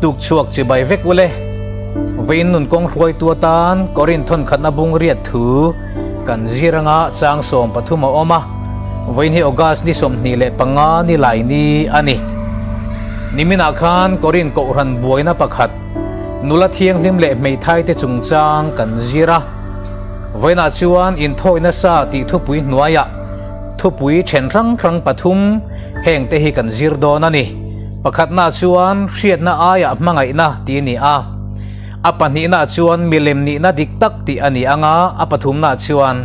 Tuk chhuak chibai vek ule. Vawiin nun kawng hruaitu atan Korin thawnkhatna bung riat thu kan zir anga chang 13 a awm a. Vawiin hi August ni 25 ni lai ni a ni. Niminah khan Korin kohhran buaina pakhat nula thianghlim leh hmeithai te chungchang kan zir a. Vawiinah chuan inthawi nasa tih thupui hnuaiah thupui then hrang hrang pathum heng te hi kan zir dawn a ni. Pakhatna chuan hriatna aiah hmangaihna tih a ni a. A pahnihna chuan milem nihna dik tak tih a ni anga a pathumna chuan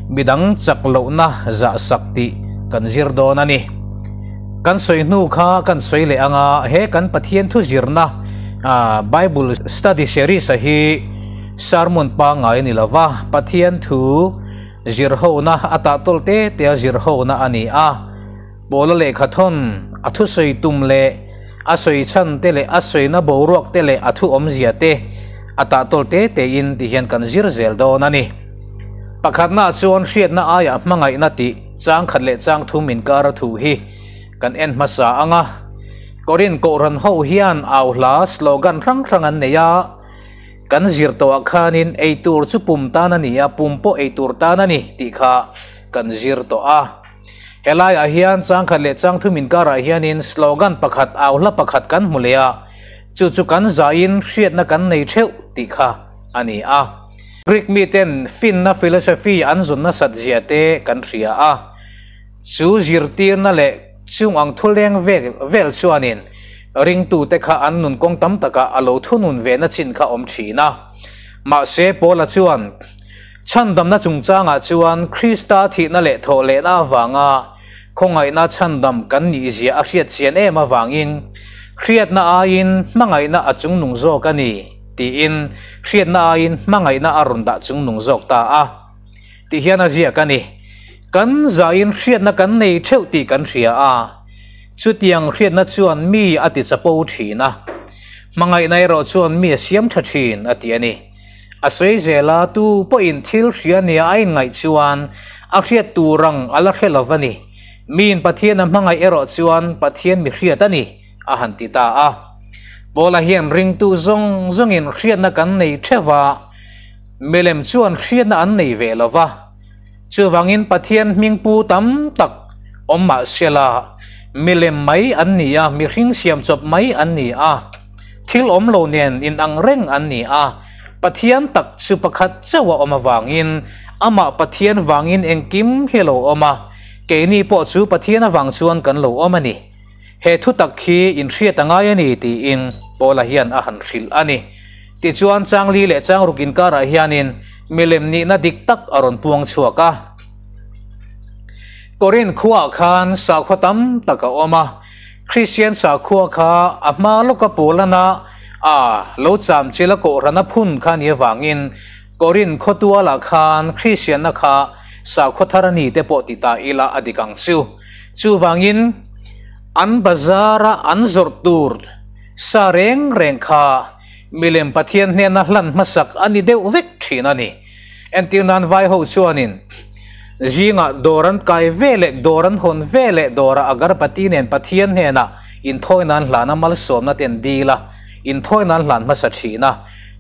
midang chak lohna zahsak tih kan zir dawn a ni. Kan sawi hnu kha kan sawi leh anga he kan Pathian thu zirna Bible study series a hi sermon pangngai a ni lova, Pathian thu zir hona a tah tawl te te a zir hona a ni a. Paula lehkha thawn a thusawi tum leh a sawi chhan te leh a sawina boruak te leh a thu awmzia te a tah tawl te te in ti hian kan zir zel dawn a ni. Pakhatna chuan hriatna aiah hmangaihna tih chang khat leh chang thum inkar a thu hi kan en hmasa ang a. Korin kohhran ho hian au hla slogan hrang hrang an nei a. Kan zir tawhah khanin ei tur chu pum tan a ni a, pum pawh ei tur tan a ni tih kha kan zir tawh a. Helaiah hian changkhat leh changthum inkarah hianin slogan pakhat, auhla pakhat kan hmu leh a, chu chu kan zahin hriatna kan nei theuh tih kha a ni a. Greek miten finna philosophy an zun nasat zia te kan hria a, chu zirtirna leh chung ang thuleng vel chuanin ringtute kha an nun kawng tam takah a lo thunun ve na chin kha awm thin a. Mahse Paula chuan Chhandamna chungchangah chuan Krista thihna leh thawhlehna avanga khawngaihna chhandam kan nihzia a hriat chian em avangin hriatna aiin hmangaihna a chungnung zawk a ni tiin hriatna aiin hmangaihna a rawn dah chungnung zawk ta a ti hian a ziak a ni. Kan zahin hriatna kan nei theuh tih kan hria a, chutiang hriatna chuan mi a ti chapo thin a, hmangaihna erawh chuan mi a siam tha thin a ti a ni. A sawi zel a, tu pawhin thil hria nia a inngaih chuan a hriat tur ang a la hre lo va ni. Miin Pathian a hmangaih erawh chuan Pathian mi hriat a ni, a han ti ta a. Paula hian ringtu zawng zawngin hriatna kan nei theuh a, milem chuan hriatna an nei ve lo va. Chuvangin Pathian hmingpu tam tak awm mah sela, milem mai an ni a, mihring siam chawp mai an ni a. Thil awm lo nen inang reng an ni a, Pathian tak chu pakhat chauh a awm avangin amah Pathian vangin engkim hi a lo awm a, keini pawh chu Pathian avang chuan kan lo awm a ni. He thu tak hi inhriat a ngai a ni tiin Paula hian a han hrilh a ni. Tichuan Changli leh Changruk inkarah hianin milem nihna dik tak a rawn puang chhuak a. Korinth khuaah khan sakhua tam tak a awm a. Kristian sakhua kha a hma lawka Paulana a lo cham chil a kohhran a phun kha ni avangin Korinth khawtualah khan Kristianna kha sakhua thar a ni te pawh ti ta ila a dik ang chu. Chuvangin an bazara an zawrh tur sa reng reng kha milem Pathian hnena hlan hmasak a ni deuh vek thin a ni. Entir nan vai ho chuanin zingah dawr an kai ve leh dawr an hawn ve leh dawrah agarbati nen Pathian hnenah inthawi nan hlan a malsawmna te an dil a, inthawi nan hlan hmasa thin a.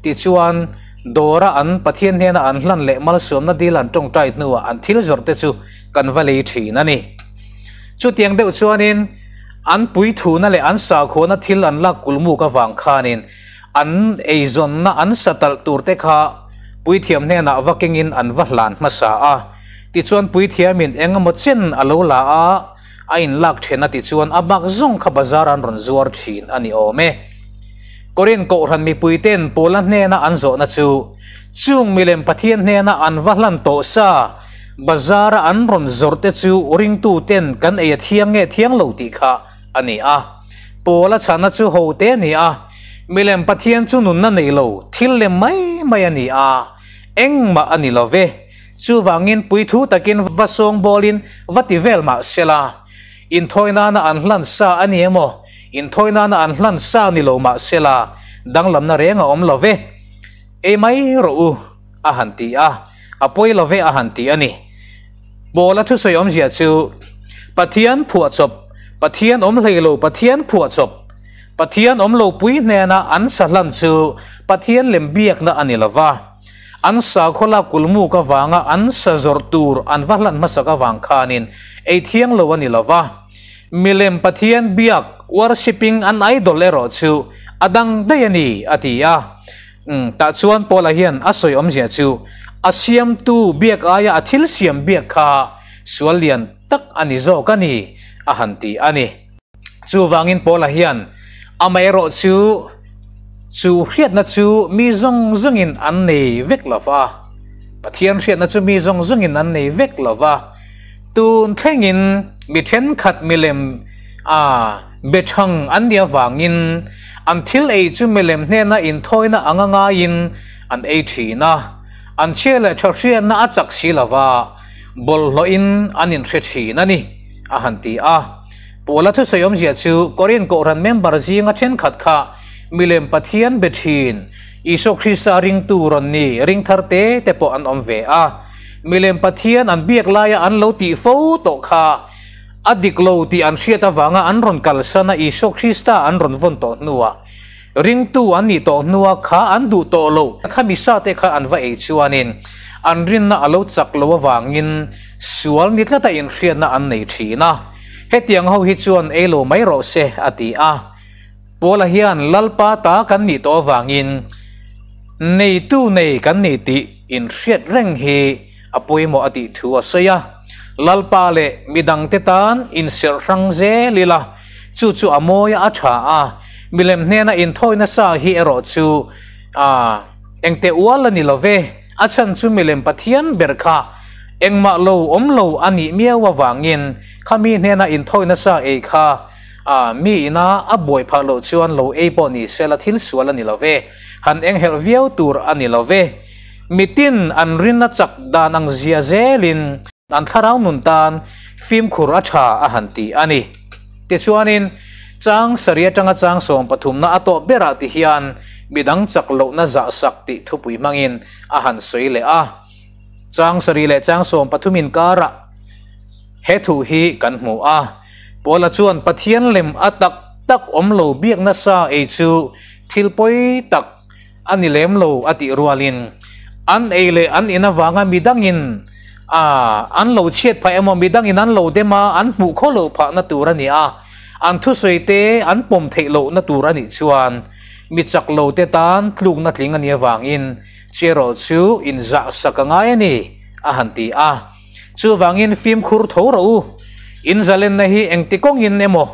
Tichuan, dawra an Pathian hnena an hlan leh malsawmna dil an tawngtai hnuah an thil zawrh te chu kan va lei thin a ni. Chutiang deuh chuanin an puithuna leh an sakhuana thil an lak kulmuk avang khanin An eizawnna an satalh turte kha puithiam hnenah va kengin an va hlan hmasa a. Tichuan puithiamin eng emaw chen a lo la a, a inlak then a tichuan a bak zawng kha bazar an rawn zuar thin a ni awm e. Korinth kohhran mipuite'n Paula hnena an zawhna chu, Chung milem Pathian hnena an va hlan tawh sa, bazara an rawn zawrhte chu ringtuten kan ei a thiang nge thiang lo tih kha a ni a. Paula chhana chu ho te a ni a, milem Pathian chu nunna nei lo, thil lem mai mai a ni a, engmah a ni lo ve. Chuvangin puithu takin va sawngbawlin va ti vel mah sela, inthawi nana an hlan sa a ni emaw, inthawi nana an hlan sa ni lo mah sela, danglamna reng a awm lo ve. Ei mai rawh u, a han ti a, a pawi lo ve a han ti a ni. Paula thusawi awmzia chu, Pathian phuahchawp, Pathian awm hlei lo, Pathian phuahchawp. Pathian awm lo pui hnena an sa hlan chu Pathian lem biakna a ni lo va, an sakhaw lak kulmuk avanga an sa zawrh tur an va hlan hmasak avang khanin ei thiang lo a ni lo va. Milem Pathian biak, worshipping an idol, erawh chu a dang daih a ni, a ti a. Tah chuan Paula hian a sawi awmzia chu a siamtu biak aia a thil siam biak kha sual lian tak a ni zawk a ni, a han ti a ni. Chuvangin Paula hian amaherawh chu chu hriatna chu mi zawng zawngin an nei vek lo va, Pathian hriatna chu mi zawng zawngin an nei vek lo va, tun thlengin mi thenkhat milem a bethang an nih avangin an thil ei chu milem hnena inthawina anga ngaiin an ei thin a, an chhia leh tha hriatna a chak si lo va, bawlhhlawhin an inhre thin a ni, a han ti a. Paula thusawi awmzia chu Korin Kohhran member zinga thenkhat kha milem Pathian be thin, Isua Krista ringtu rawn ni ring thar te te pawh an awm ve a. Milem Pathian an biak laia an lo tih fo tawh kha a dik lo tih an hriat avanga an rawn kalsan a Isua Krista an rawn vawn tawh hnuah ringtu an nih tawh hnua kha an duh tawh lo kha misa te kha an va ei chuanin an rinna a lo chak lo avangin sual ni tlata inhriatna an nei thin a. Hetiang ho hi chuan ei lo mai rawh se, a ti a. Paula hian Lalpa ta kan nih tawh avangin neitu nei kan ni tih inhriat reng hi a pawimawh a tih thu a sawi a. Lalpa leh midangte tan inserh hrang zel ila, chu chu a mawi a, a tha a. Milem hnena inthawi nasa hi erawh chu a engte ual a ni lo ve. A chhan chu milem Pathian ber kha engmah lo awm lo a nih miau avangin kha mi hnena inthawi nasa ei kha a mi ina a buai phah loh chuan lo ei pawh ni sela thil sual a ni lo ve, han enghelh viau tur a ni lo ve. Mitin an rinna chak dan ang zia zelin an thlarau nun tan fimkhur a tha a han ti a ni. Tichuanin, chang sarih atanga chang sawmpathumna a tawh berah ti hian midang chak lohna zahsak tih thupui hmangin a han sawi leh a. Chang sarih leh chang sawmpathum inkarah he thu hi kan hmu a. Paula chuan Pathian lem a tak tak awm lo biak nasa ei chu thil pawi tak a ni lem lo a tih rualin an ei leh an in avanga midangin a an lo chhiat phah emaw midangin an lo dem a an hmuh khaw loh phahna tur a ni a, an thusawi te an pawm theih lohna tur a nih chuan mi chak lo te tan tlukna tling a nih avangin cheraw chu inzah sak a ngai a ni a han ti a. Chuvangin fimkhur tho rawh u, inzalenna hi engti kawngin emaw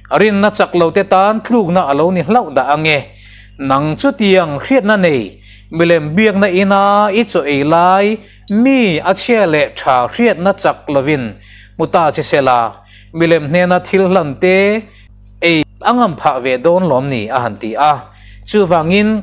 Rinna chak lo te tan tlukna a lo ni hlauh dah ange. Nang chutiang hriatna nei, milem biakna ina i chaw ei lai mi a chhia leh tha hriatna chak lovin hmu ta che sela, milem hnena thil hlan te ei a ngam phah ve dawn lawm ni a han ti a. Chuvangin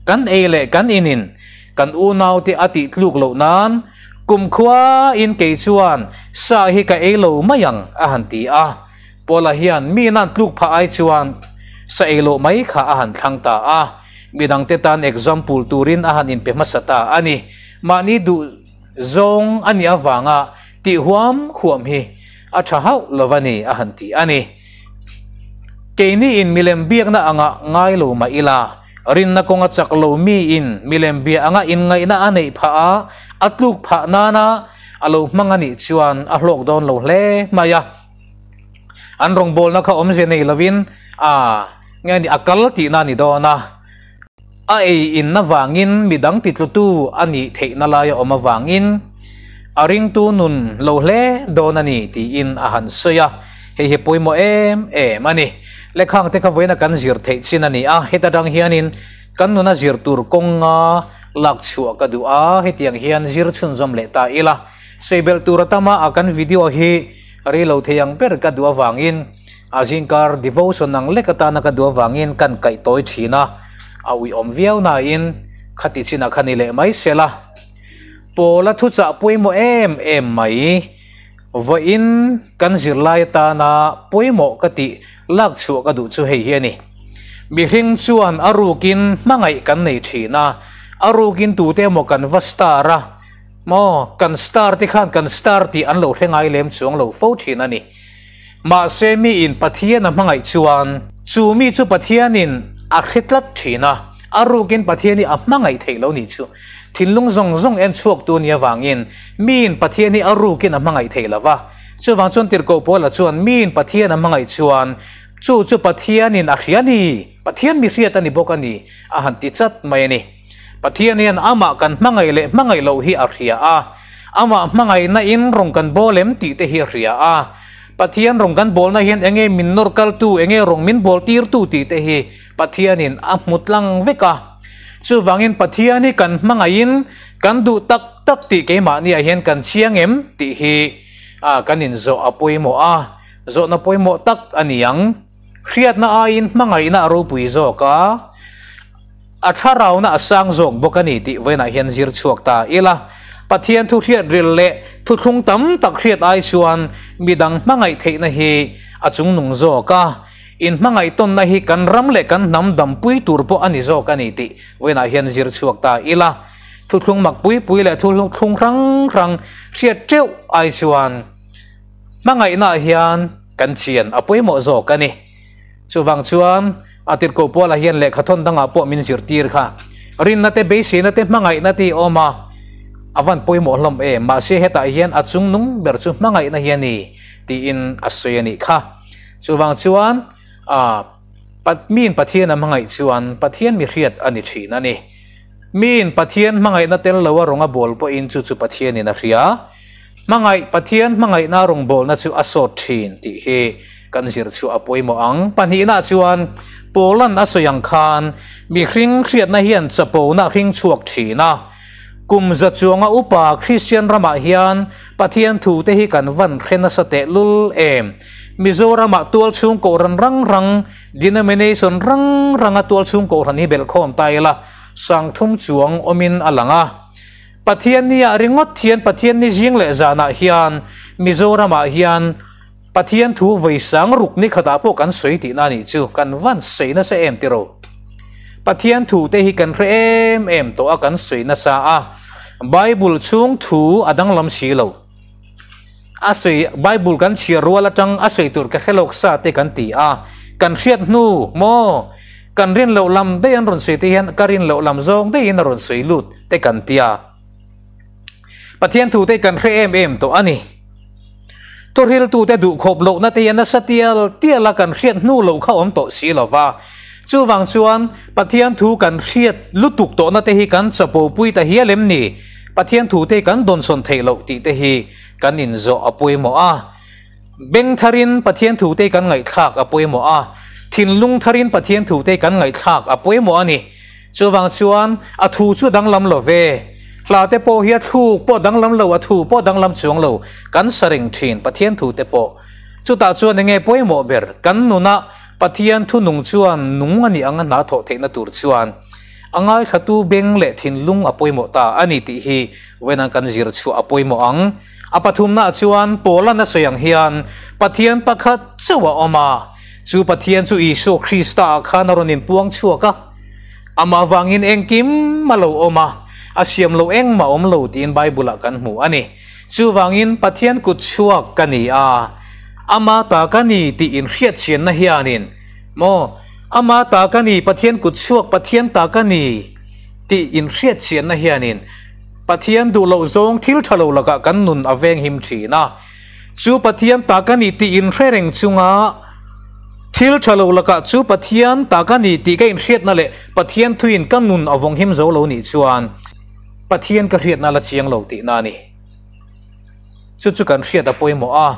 kan ei leh kan inin kan unaute a tih tluk loh nan kumkhua in kei chuan sa hi ka ei lo mai ang a han ti a. Paula hian mi nan tluk phah ai chuan sa ei loh mai kha a han thlang ta a, midangte tan example turin a han inpe hmasa ta a ni. Mahni duh zawng a nih avanga tih huam huam hi a tha hauh lo a ni a han ti a ni. Keini in milem biakna anga ngai lo mah ila, rinna kawnga chak lo mi in milem bia anga inngaihna a neih phah a, a tluk phah nana a lo hmang a nih chuan a hlawk dawn lo hle mai a. An rawngbawlna kha awmzia nei lovin a nge ni a kal tihna a ni dawn a, a ei in avangin midang titlutu a nih theihna lai a awm avangin a ringtu nun lo hle dawn a ni tiin a han sawi a, hei hi pawimawh em em a ni. Lekhang te kha vawiina kan zir theih chin a ni a, heta tang hianin kan nuna zir tur kawnga lak chhuah ka duh a, hetiang hian zir chhunzawm leh ta ila. Sawi belh tur a tam a, a kan video hi rei lo thei ang ber ka duh avangin a zingkar devotion ang lek atana ka duh avangin kan kaih tawi thin a, a uiawm viau nain khati chinah kha ni leh mai sela. Pawla thuchah pawimawh em em mai, vawiin kan zirlai atana pawimawh ka tih lak chhuah ka duh chu hei hi a ni. Mihring chuan a rukin hmangaih kan nei thin a, a rukin tute emaw kan va star a, Maw, kan star te khan kan star tih an lo hre ngai lem chuang lo fo thin a ni. Mahse miin Pathian a hmangaih chuan Chu mi chu Pathianin a hre tlat thin a, a rukin Pathian hi a hmangaih theih lo nih chu. Thinlung zawng zawng en chhuaktu nia vangin miin Pathian hi a rukin a hmangaih theih lo va. Chuvang chuan Tirhkoh Paula chuan miin Pathian a hmangaih chuan chu chu Pathianin a hria a ni, Pathian mi hriat a ni bawk a ni a han ti chat mai a ni. Pathian hian amah kan hmangaih leh hmangaih loh hi a hria a, amah hmangaihna in rawn kan bawl em tih te hi a hria a. Pathian rawn kan bawlna hian enge min nawr kaltu, enge rawn min bawl tirtu tih te hi Pathianin a hmu tlang vek a. Chuvangin Pathian hi kan hmangaihin kan duh tak tak tih keimahniah hian kan chiang em tih hi kan inzawh a pawimawh a, zawhna pawimawh tak a ni ang. Hriatna aiin hmangaihna a ropui zawk a, a thlarauna a sang zawk bawk a ni tih vawiinah hian zir chhuak ta ila. Pathian thu hriat ril leh thuthlung tam tak hriat ai chuan midang hmangaih theihna hi a chungnung zawk a, inhmangaih tawnna hi kan ram leh kan hnam dampui tur pawh a ni zawk a ni tih vawiinah hian zir chhuak ta ila. Thuthlung mak pui pui leh thuthlung hrang hrang hriat teuh ai chuan hmangaihnaah hian kan chian a pawimawh zawk a ni. Chuvang chuan a tirhkoh Paula hian lehkha thawn dangah pawh min zirtir kha. Rinna te, beiseina te, hmangaihna te hi awm a, a van pawimawh hlawm em. Mahse hetah hian a chungnung ber chu hmangaihna hi a ni tiin a sawi a nih kha. Chuvang chuan miin Pathian a hmangaih chuan Pathian mi hriat a ni thin a ni. Miin Pathian hmangaihna tel lo a rawn a bawl pawhin chu chu Pathianin a hria. Hmangaih, Pathian hmangaihna rawngbawlna chu a sawt thin tih hi kan zir chhuah a pawimawh ang. Pahnihna chuan Paula'n a sawi ang khan mihring hriatna hian chapona a hring chhuak thin a. Kum za chuanga upa Kristian ramah hian Pathian thute hi kan van hre nasa tehlul em. Mizoramah tualchhung kohhran rang rang, denomination rang ranga tualchhung kohhran hi belhkhawm ta ila sangthum chuang awmin a lang a. Pathian nia ringawt hian Pathian ni zing leh zanah hian Mizoramah hian Pathian thu vawi sang ruk ni khatah pawh kan sawi tihna a nih chu kan van sawi nasa em tiro. Pathian thu te hi kan hre em em tawh a kan sawi nasa a Bible chhung thu a danglam si lo. A sawi Bible kan chhiar rual atang a sawi tur ka hre lawk sa te kan ti a, kan hriat hnu maw kan rin loh lam daih an rawn sawi te hian ka rin loh lam zawng daihin a rawn sawi lut te kan ti a. Pathian thu te kan hre em em tawh a ni. Thuhriltute duhkhawp lohna te hian nasa tial tial a kan hriat hnu loh kha awm tawh si lo va. Chuvang chuan Pathian thu kan hriat lutuk tawhna te hi kan chapo pui ta hial em ni? Pathian thu te hi kan dawnsawn theih loh tih te hi kan inzawh a pawimawh a. Beng tharin Pathian thu te hi kan ngaihthlak a pawimawh a. Thinlung tharin Pathian thu te hi kan ngaihthlak a pawimawh a ni. Chuvang chuan a thu chu danglam lo ve. Hla te pawh hi a thluk pawh danglam lo, a thu pawh danglam chuang lo. Kan sa reng thin Pathian thu te pawh. Chutah chuan enge pawimawh ber? Kan nunah Pathian thu nung chuan nung a nih anga hna thawh theihna tur chuan a ngaithlatu beng leh thinlung a pawimawh ta a ni tih hi vawiin kan zir chhuah a pawimawh ang. A pathumnaah chuan Paula'n a sawi ang hian Pathian pakhat chauh a awm a, chu Pathian chu Isua Krista-ah khan a rawn inpuang chhuak a, amah vangin engkim a lo awm a, a siam lo engmah awm lo tiin Bible-ah kan hmu a ni. Chuvangin Pathian kut chhuak ka ni a, ama ta ka ni tih inhriatchianna hianin, maw, ama ta ka ni, Pathian kut chhuak Pathian ta ka ni tih inhriatchianna hianin Pathian duh loh zawng thil tha lo lakah kan nun a veng him thin a. Chu Pathian ta ka ni tih inhre reng chunga thil tha lo lakah chu Pathian ta ka ni tih ka inhriatna leh Pathian thuin ka nun a vawng him zo lo nih chuan Pathian ka hriatna la chiang lo tihna a ni. Chu chu kan hriat a pawimawh a,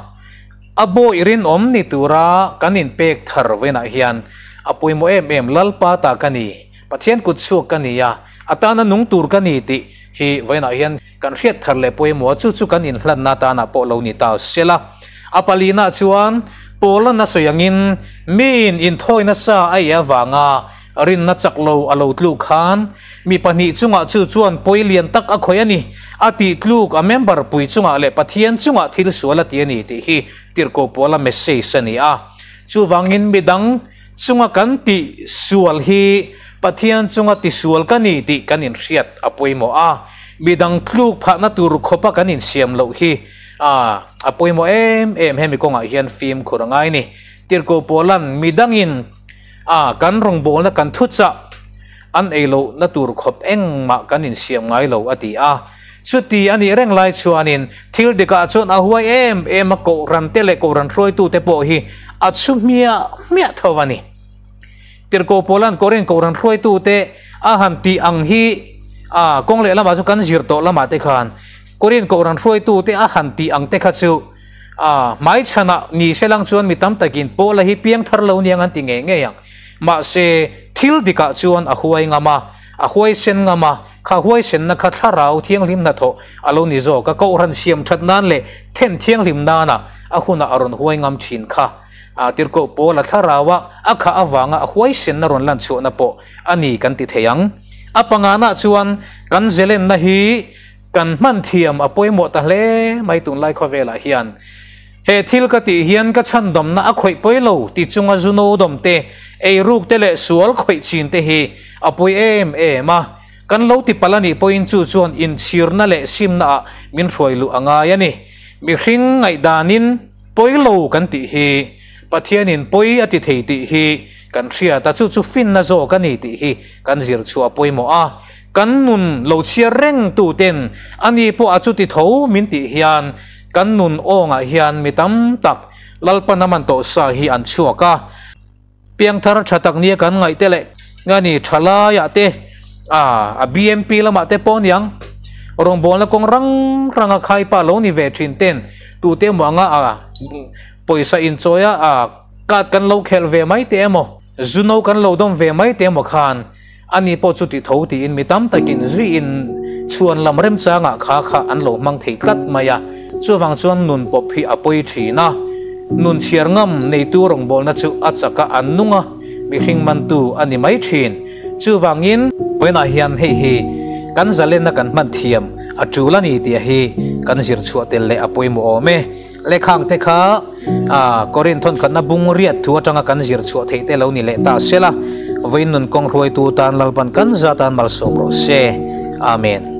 a bawih rinawm ni tura kan inpek thar vawiinah hian a pawimawh em em. Lalpa ta ka ni, Pathian kut chhuak ka ni a, a tana nung tur ka ni tih hi vawiinah hian kan hriat thar leh pawimawh a, chu chu kan inhlanna tanah pawh lo ni ta sela. A palina chuan Paula na sawi angin miin inthawi nasa a ei avanga Rinna chak lo a lo tluk khan mi pahnih chungah chu chuan pawi lian tak a khawih a ni. A tih tluk a member pui chungah leh Pathian chungah thil sual a ti a ni tih hi Tirhkoh Paula message a ni a. Chuvangin midang chunga kan tih sual hi Pathian chunga tisual ka ni tih kan inhriat a pawimawh a. Midang tluk phahna tur khawpa kan insiam loh hi a pawimawh em em. Hemi kawngah hian fimkhur a ngai a ni. Tirhkoh Paula'n midangin. A kan rawngbawlna kan thuchah an ei lohna tur khawp engmah kan insiam ngai lo a ti a. Chuti a nih reng lai chuanin thil dikah chuan a huai em em a, kohhran te leh kohhran hruaitute pawh hi a chhu hmiah hmiah tho a ni. Tirhkoh Paula'n Korin kohhran hruaitute a han tih ang hi a kawng leh lamah chu kan zir tawh lamah te khan Korin kohhran hruaitute a han tih ang te kha chu a hmaichhanah ni se lang chuan mi tam takin Paula hi piang thar lo niang an ti ngei ngei ang. Mahse, thil dikah chuan a huai ngam a, a huaisen ngam a, kha huaisenna kha thlarau thianghlim hnathawh a lo ni zawk a, kohhran siam that nan leh then thianghlim nana a hunah a rawn huai ngam thin kha. A tirhkoh Paula thlaraua a khah avanga a huaisenna rawn lan chhuahna pawh a ni kan ti thei ang. A panganah chuan kan zelenna hi kan hman thiam a pawimawh ta hle mai tunlai khawvelah hian. He thil ka tih hian ka chhandawmna a khawih pawi lo ti chunga zu no dawm te, eiruk te leh sual khawih chin te hi a pawi em em a. Kan lo ti palh a nih pawhin chu chuan inchhirna leh simna ah min hruai luh a ngai a ni. Mihring ngaihdanin pawi lo kan tih hi Pathianin pawi a ti thei tih hi kan hriat a, chu chu finna zawk a ni tih hi kan zir chhuah a pawimawh a. Kan nun lo chhiar reng tu ten ani pawh a chuti tho min tih hian kan nun awngah hian mi tam tak Lalpan a man tawh sa hi an chhuak a. Piangthar tha tak nia kan ngaih te leh nga ni tha laiah te a BMP lamah te pawh aniang rawngbawlna kawng rang ranga khaipa lo ni ve thin ten tute emaw anga a pawisa inchawia a card kan lo khelh ve mai te emaw zuno kan lo dawm ve mai te emaw khan Ani pawh chuti tho tiin mi tam takin zuiin chhuan lam remchangah kha kha an lo hmang thei tlat mai a, chuvang chuan nun pawp hi a pawi thin a. Nun chhiar ngam neitu rawngbawlna chu a chak a, an nung a, mihring mantu a ni mai thin. Chuvangin. Vawiinah hian hei hi kan zalenna kan hman thiam a tul a ni tih hi kan zir chhuah tel leh a pawimawh awm e. Lekhang te kha Korin thawnkhatna bung riat thu atanga kan zir chhuah theih te lo ni leh ta se la, vawiin nun kawng hruaitu tan Lalpan kan zatan malsawm rawh se. Amen.